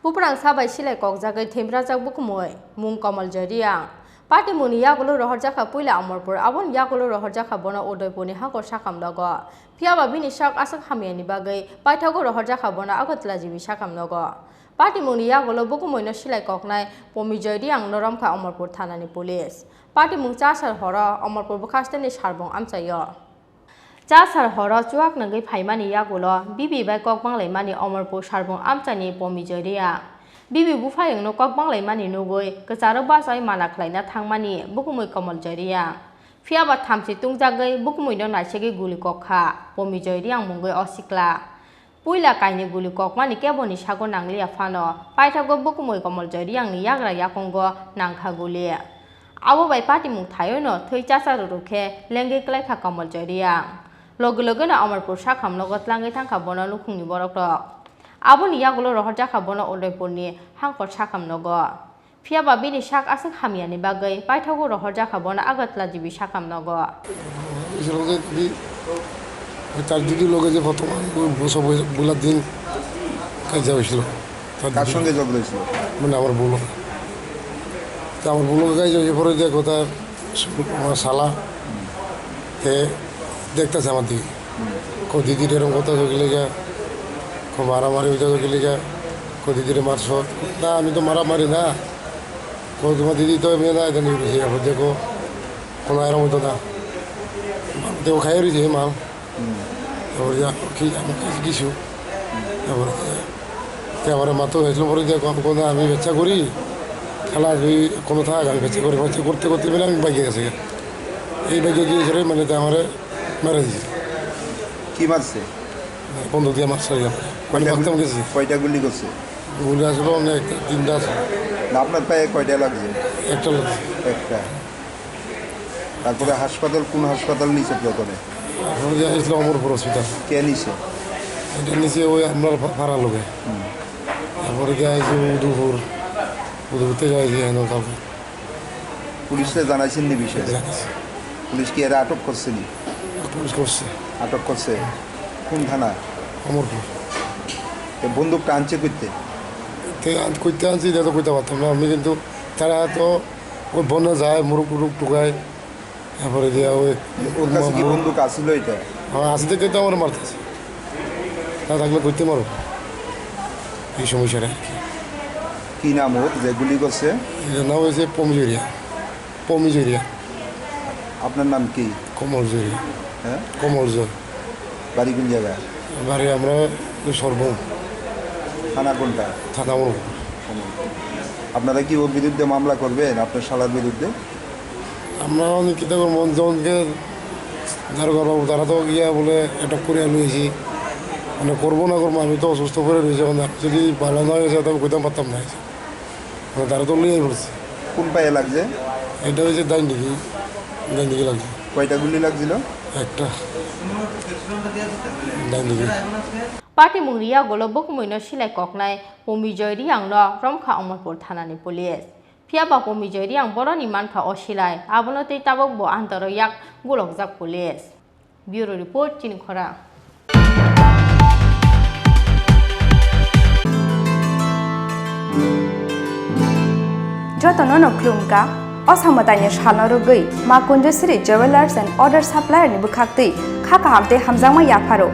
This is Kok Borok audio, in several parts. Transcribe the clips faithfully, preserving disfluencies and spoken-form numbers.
Kuprang sa bai silai kokjagwi themrajak bukumui, mung Komol Joy Reang. Patimungni yagulo rohorjakha puila Amarpur, aboni yagulo rohorjakha bono Udaipurni hakor sakhamnogo. Phiyaba bini sak aswk hamyani bagwi paithago rohorjakha bono Agartala G B sakhamnogo. Patimungni yagulo bukumuino silai koknai Pomi Joy Reangno romkha Amarpur thanani police. Patimung chasar horo Amarpur bwkhasteni sarbung amchaio. Chasar horo chuak nangwi phaimani yagulo bibi bai kok banglaimani Amarpur sarbung amchaini Pomi Joy Reang. Bibi buphayungno kok banglaimani nugwi kwcharo bachai mana khlaina thangmani bukumui Komol Joy Reang. Phiyaba thamchi tungjagwi bukumuino naisegwi guli kokkha Pomi Joy Reang mungwi o sikla. Puila kainwi guli kokmani keboni sago nangliya phano, paithago bukumui Komol Joy Reangni yagra yakungo nangkha guli. Abo bai patimung thaiono thwi chacharo rwkhe lengwi klaikha Komol Joy Reang. Logi logino Amarpur sakhamnogo tlangwi thangkha bono nukhungni borokrok. Aboni yagulo rohorjakha bono Udaipurni Hangkor sakhamnogo. Phiyaba bini sak aswk hamyani bagwi paithago rohorjakha bono Agartala G B sakhamnogo. Islo je di, tar didi loge je prothom ami bo-, boso bo-, bola din kaijja hoisil. Tar didi. Kar songe jogda hoisil? Mane amar bolo. To amar bolo kaijja hoiye pore je kotha Sala, te dekta se amar digi. Ko didi re rong kota jogile ga, ko mara mari uja jogile ga, ko didi re marso. Na, ami to mara mari na. Ko tuma didi to emni na, eta ni uji, abo deko, kono aram uto na. Deko khai uji, mal. Tabar ya, ki, ama ki, kisu. Tabar ya. Te amare mato heslo pore je, ko, ko na, ami becha kori. Khala, ami kono thak, ami becha kori, becha korte korte bele ami bagi gese. Ei bagi gese re, mane te amare mare dise. কি মারছে? বন্দুক দিয়ে মারছে আর কি। মানে কয়টা গুলি, ভাগতাম গেছি। কয়টা গুলি করছে? গুলি আসলে অনেক, তিনটা আছে। না, আপনার পায়ে কয়টা লাগছে? একটা লাগছে। একটা। তারপরে হাসপাতাল, কোন হাসপাতাল নিছে প্রথমে? এখন যে আসলে অমরপুর হসপিটাল। কে নিছে? এটা নিচে ওই আপনার ফা-, ফাড়া লোকে। হুম। তারপরে গিয়ে আসছে উদয়পুর, উদয়পুর থেকে আসছে এখানে কাউকে। পুলিশে জানাইছেন নি বিষয়ে? জানাইছি। পুলিশ কি এরা আটক করছে নি? পুলিশ করছে। আটক করছে? কোন থানা? অমরপুর। তো বন্দুকটা আনছে করতে? তে আন-, করতে আনছি, এটা তো করতে পারতাম না। আমি কিন্তু তারা তো ওই বন্যা যায়, মুরুক টুরুক টুকায়, তারপরে দিয়া ওই ওর কাছে কি মা-, বন্দুক আছিল এটা? হ্যাঁ, আছে দেখে তো আমার মারতেছে। না থাকলে করতে পারবো। এই সমস্যাটা আর কি। কি নাম ওর যে গুলি করছে? এটার নাম হয়েছে পমি জরিয়া। পমি জরিয়া। আপনার নাম কি? কমল জরিয়া। হ্যাঁ? কমল জয়। বাড়ি কোন জায়গায়? বাড়ি আমরা ওই সর্বম। থানা কোনটা? থানা অনুকূল। আপনারা কি ওর বিরুদ্ধে মামলা করবেন, আপনার শালার বিরুদ্ধে? আমরা অনেক কিতা করবো, মন জনকে যারা করবো, তারা তো গিয়া বলে এটা করে লইছি। মানে করবো না করবো, আমি তো অসুস্থ করে রয়েছি, এখন যদি ভালো না হয়েছে, তবে কইতাম পারতাম না। মানে তারা তো লইয়াই পড়ছে। কোন পায়ে লাগছে? এটা হয়েছে ডাইন দিকে, ডাইন দিকে লাগছে। কয়টা গুলি লাগছিল? একটা। ডাইন দিকে। Patimungni yagulo bukumuino silai koknai Pomi Joy Reangno romkha Amarpur thanani police. Phiyaba Pomi Joy Reang boroni mankha o silai, abono tei tabuk bo antaro yak gulokjak police. Bureau Report, Chini Khorang. Jotono no khulumkha, o samwtaini salno rwgwi Ma Kunjasri Jewellers and Other Supplier ni bwkhaktwi kha kaham tei hamjakma yapharo.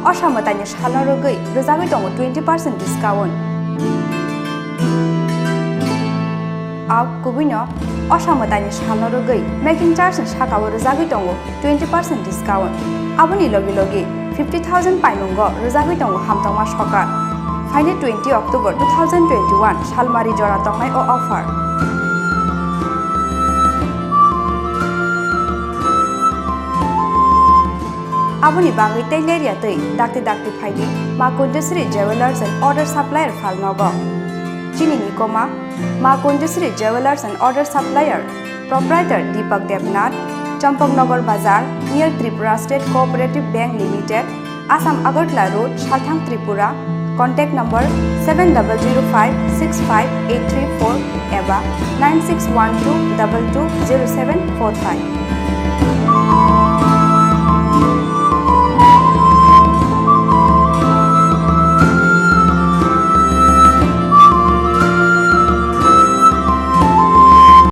O samwtaini salno rwgwi rwjagwi tongo twenty percent discount. Au kubuino o samwtaini salno rwgwi making charge ni sakao rwjagwi tongo twenty percent discount. Aboni logi logi fifty thousand paimungo rwjagwi tongo hamtokma sokar. Phaini twenty October two thousand twenty-one salmari jora tongnai o offer. Aboni bagwi tei lerya twi dakti dakti phaidi Ma Kunjasri Jewellers and Other Supplier phalnogo. Chini ni koma Ma Kunjasri Jewellers and Other Supplier, Proprietor Deepak Debnath, Champaknagar Bazar, near Tripura State Cooperative Bank Limited, Assam Agartala Road, Salthang, Tripura. Contact number seven double zero five six five eight three four eba nine six one two double two zero seven four five.